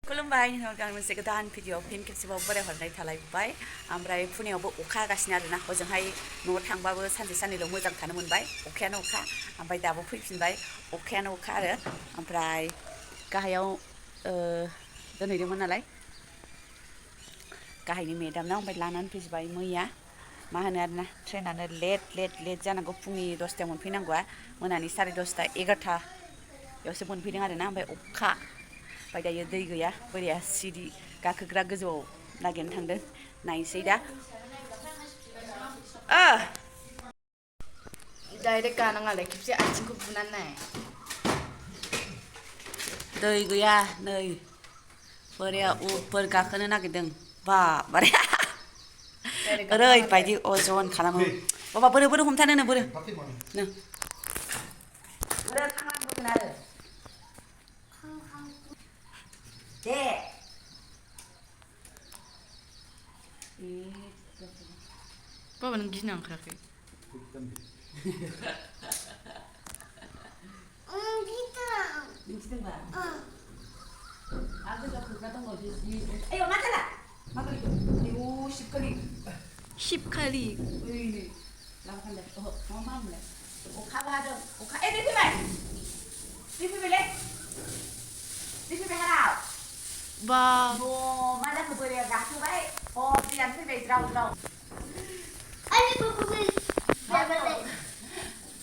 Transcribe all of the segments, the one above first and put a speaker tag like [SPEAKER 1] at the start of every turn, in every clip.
[SPEAKER 1] खुलुमबाय नोंथां मोनसे गोदान भिडिअ फिन खेबसेबाव बरायहरनाय थालायबाय ओमफ्राय फुनायावबो अखा हागासिनो आरोना हजोंहाय न'आव थांबाबो सानसे साननैल' मोजां थानो मोनबाय अखायानो अखा ओमफ्राय दाबो फैफिनबाय अखायानो अखा आरो ओमफ्राय गाहायाव दोनहैदोंमोन नालाय गाहायनि मेदामनाव ओमफ्राय लानानै फैबाय मैया मा होनो आरोना ट्रेनानो लेट जानांगौ फुंनि 10टायाव मोनफैनांगौआ मोनानि 10:30 11टायावसो मोनफैदों आरोना ओमफ्राय अखा ओमफ्राय दायो दै गैया बोरिया सिरि गाखोग्रा गोजौआव नागिरनो थांदों नायनोसै दा
[SPEAKER 2] डाइरेक्ट गानाङालाय खेबसे आथिंखौ बुनानै नाय
[SPEAKER 1] दै गैया नै बोरिया उपर गाखोनो नागिरदों बाबारे ओरैबायदि अजन खालामो बाबा बोरो हमथानो बोरो नो खालामबोगोन आरो दे
[SPEAKER 2] बाबा नों गिनो ओंखाराखै
[SPEAKER 1] दिन्थिदोंबा आरो गोजौआव खोबग्रा दङ आयौ मा जाला मा गोलैखो आयौ
[SPEAKER 2] शिबखालि
[SPEAKER 1] ओइनै लांफानदो ओहो मा होनलाय अखाबो हादों अखा दै फैबायलै दै फैबाय हाराव
[SPEAKER 2] बा
[SPEAKER 1] मा जाखो बोराया गाखोबाय दैयानो फैबाय ज्राव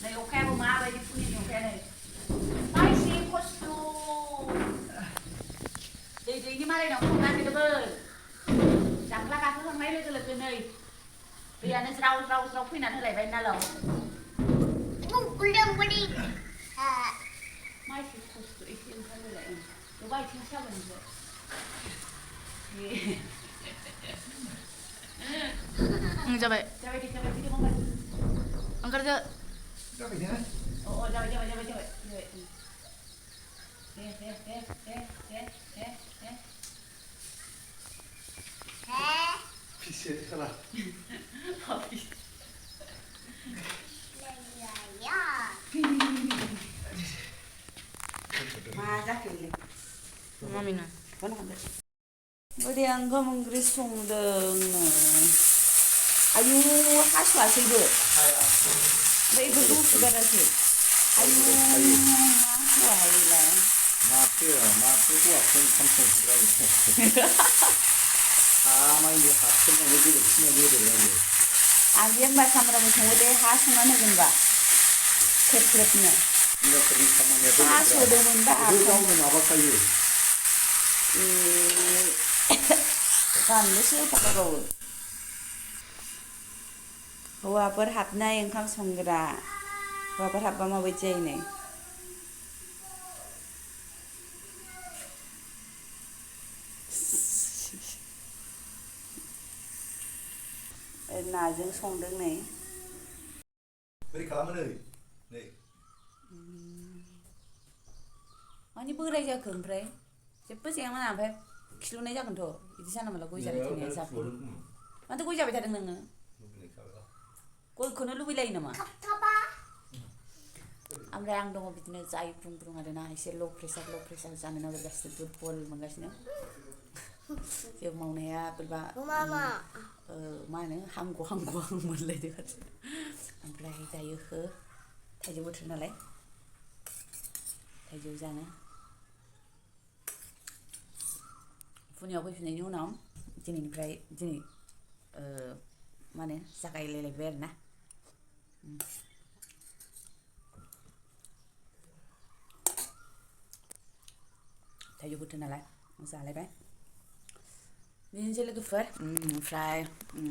[SPEAKER 1] नै अखायाबो माबायदि फुंनि अखाया नै माइसि खस्थ' दैनि मालायनाव थांनांगौमोन जांख्ला गाखोखांनाय लोगो नै दैयानो ज्राव फैनानै होलायबाय नालाव माइसि खस्थ' एसे ओंखारबोलाय बबा आथिं साबोन
[SPEAKER 2] जाबाय
[SPEAKER 1] भिडिअ मावबाय
[SPEAKER 2] ओंखारदो
[SPEAKER 1] जाबाय दे
[SPEAKER 3] Pisir kalah.
[SPEAKER 1] मा जाखो बेलाय
[SPEAKER 2] मामिना
[SPEAKER 1] बोरै ओंखाम ओंख्रि संदोंनो आयु हासुवासैबो ओमफ्राय बेफोरखौ हुगारासै आयु मा हौवाहायलाय
[SPEAKER 3] Mati aku kampung sekali. Main hasil nanti dia sini dia lagi.
[SPEAKER 1] आंबो होनबा सामब्रामबो संबो दे हा संनानै होगोनबा खेब-खेबनो
[SPEAKER 3] Enggak perlu samanya dulu.
[SPEAKER 1] हासुदोंमोनबा
[SPEAKER 3] Itu kamu apa kali?
[SPEAKER 1] गाननोसो होफाखाबावो हौवाफोर हाबनाय ओंखाम संग्रा हौवाफोर हाबबा माबायदि जायो नै नाजों संदों नै
[SPEAKER 3] Beri kalam नै
[SPEAKER 1] मानि बोराय जाखो ओमफ्राय जेबो जायामोन ओमफ्राय खिलुनाय जागोनथ' बिदि जानला गय जाबाय थानाया जाखो माथो गय जाबाय थादों नोङो गयखौनो लुबैलायो नामा ओमफ्राय आं दङ बिदिनो जाय ब्रुं आरोना एसे ल' प्रेसार जानो नागिरगासिनो दुरबल मोनगासिनो जेबो मावनो हाया बोरैबा मा होनो हांग' मोनलायदों आरो ओमफ्राय दायो थाइजौ बोथोर नालाय थाइजौ जानो फुनियाव फैफिननायनि उनाव दिनै मा होनो जागायलायलायबाय आरोना थाइजौ बोथोर नालाय जालायबाय बिदिनोसै लोगोफोर ओमफ्राय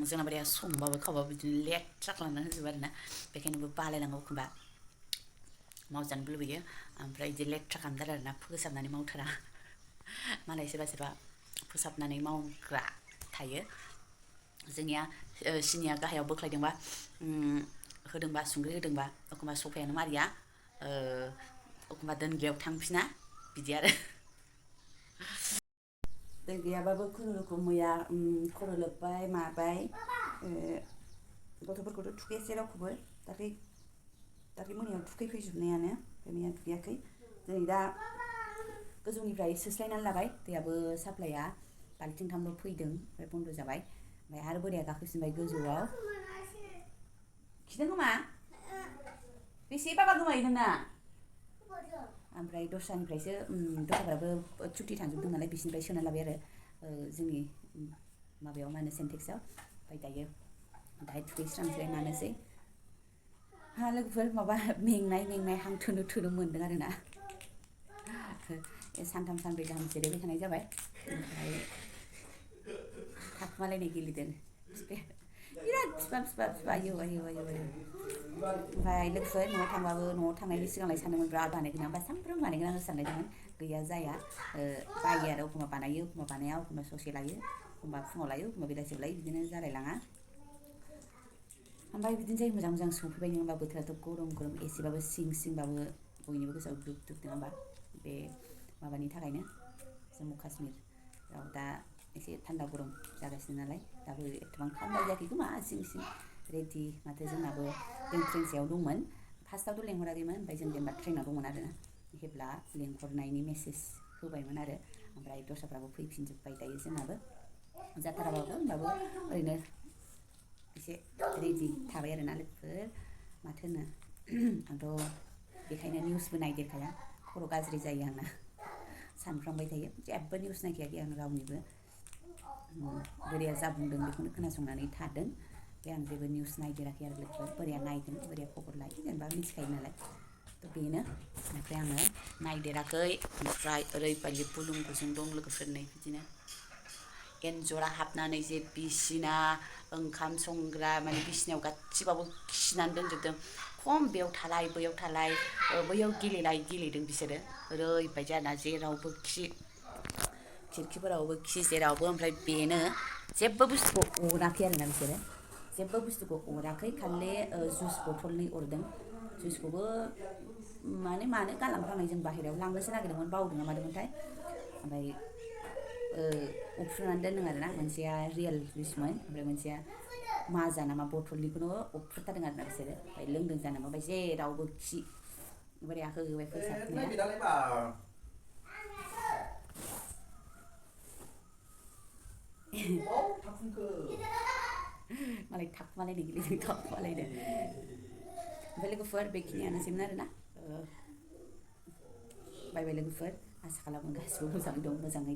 [SPEAKER 1] जोंना बोराया संबाबो खावबाबो बिदिनो लेथ्रा खालामनानै होजोबो आरोना बेखायनोबो बालायलाङो एखनबा मावजानोबो लुबैयो ओमफ्राय बिदि लेथ्रा खालामथारो आरोना फोसाबनानै मावथारा मालाय सोरबा फोसाबनानै मावग्रा थायो जोंनिया सिनिया गाहायाव बोख्लायदोंबा होदोंबा संख्रि होदोंबा एखनबा सफायानो मारिया एखनबा दोनग्रायाव थांफिना बिदि आरो दै गैयाबाबो खुनुरुखुम मैया खर' लोबबाय माबाय गथ'फोरखौथ' थुखैयासै रावखौबो दाख्लै मोनायाव थुखैफैजोबनायानो मैया दुगैयाखै दिनै दा गोजौनिफ्राय सोस्लायनानै लाबाय दैयाबो साप्लाइआ बाल्थिंथामल' फैदों ओमफ्राय बन्द जाबाय ओमफ्राय आरो बोराया गाखोसिनबाय गोजौआव खिदों खोमा बेसे बाबा गोमायो नोंना ओमफ्राय दस्राफ्राबो छुट्टि थांजोबदों नालाय बिसिनिफ्राय सोना लाबाय आरो जोंनि माबायाव मा होनो सेन्टेक्सआव ओमफ्राय दाहाय थुखैस्रांसै मानोसै हा लोगोफोर माबा मेंनाय हां थोनो मोन्दों आरो ना सानथाम सानब्रै गाहाम जिरायबाय थानाय जाबाय ओमफ्राय थाखुमालायनाय गेलेदों बिराद फिफा आयौ ओमफ्राय लोगोफोर न'आव थांनायनि सिगांलाय सानदोंमोन बिराद बानायगोन आं सानफ्रोमबो बानायगोन आं सानलायदोंमोन गैया जाया बायो आरो एखमबा बानायो एखमबा बानाया एखमबा ससे लायो एखमबा फुङाव लायो एखमबा बेलासियाव लायो बिदिनो जालायलाङा ओमफ्राय बिदिनो जायो मोजां सौफैबाय नङा होमबा बोथोराथ' गरम एसेबाबो सिंबाबो बयनिबो गोसोआव दुब नङा होमबा बे माबानि थाखायनो जम्मु काश्मीराव दा एसे थान्दा गरम जागासिनो नालाय दाबो एथबां थान्दा जायाखै खोमा सिं रेडि माथो जोंनाबो जों ट्रेन सायाव दंमोन फार्स्टआवथ' लेंहराखैमोन ओमफ्राय जों जेनेबा ट्रेनाव दंमोन आरोना हेब्ला लेंहरनायनि मेसेज होबायमोन आरो ओमफ्राय दस्राफ्राबो फैफिनजोब्बाय दायो जोंनाबो जाथाराबाबो होमबाबो ओरैनो एसे रेडि थाबाय आरोना लोगोफोर माथो होनो आंथ' बेखायनो निउसबो नायदेरखाया खर' गाज्रि जायो आंना सानफ्रांबाय थायो जेबो निउस नायखायाखै आं रावनिबो बोराया जा बुंदों बेखौनो खोनासंनानै थादों बे आं जेबो निउस नायदेराखै आरो लोगोफोर बोराया नायदों बोराया खबर लायो जेनेबा मिथिखायो नालाय थ' बेनो ओमफ्राय आङो नायदेराखै ओमफ्राय ओरैबायदि बुलुं बुजुं दं लोगोफोर नै बिदिनो एन्जरा हाबनानै जे बिसिना ओंखाम संग्रा माने बिसिनायाव गासिबाबो खिनानै दोनजोबदों खम बेयाव थालाय बैयाव थालाय बैयाव गेलेदों बिसोरो ओरैबायदि आरोना जेरावबो खिरखिफोरावबो जेरावबो ओमफ्राय बेनो जेबो बुस्थुखौ अराखै आरोना बिसोरो जेबो बुस्थुखौ अराखै खालि जुइस बथलनै अरदों जुइसखौबो मानो गालांफ्रांनाय जों बाहेरायाव लांनोसो नागिरदोंमोन बावदों ना मादोंमोनथाय ओमफ्राय अफ्रुनानै दोनदों आरोना मोनसेया रियेल जुइसमोन ओमफ्राय मोनसेया माजा नामा बथलनिखौनो अफ्रुथारदों आरोना बिसोरो ओमफ्राय लोंदों जानांगौ ओमफ्राय जेरावबो खि बोराया होबाय फोसाबनाया मालाय थाखुमालायनो गेलेदों थाखुमालायनो ओमफ्राय लोगोफोर बेखिनियानोसैमोन आरोना बाय लोगोफोर आसा खालामो गासिबो मोजाङै दं मोजाङै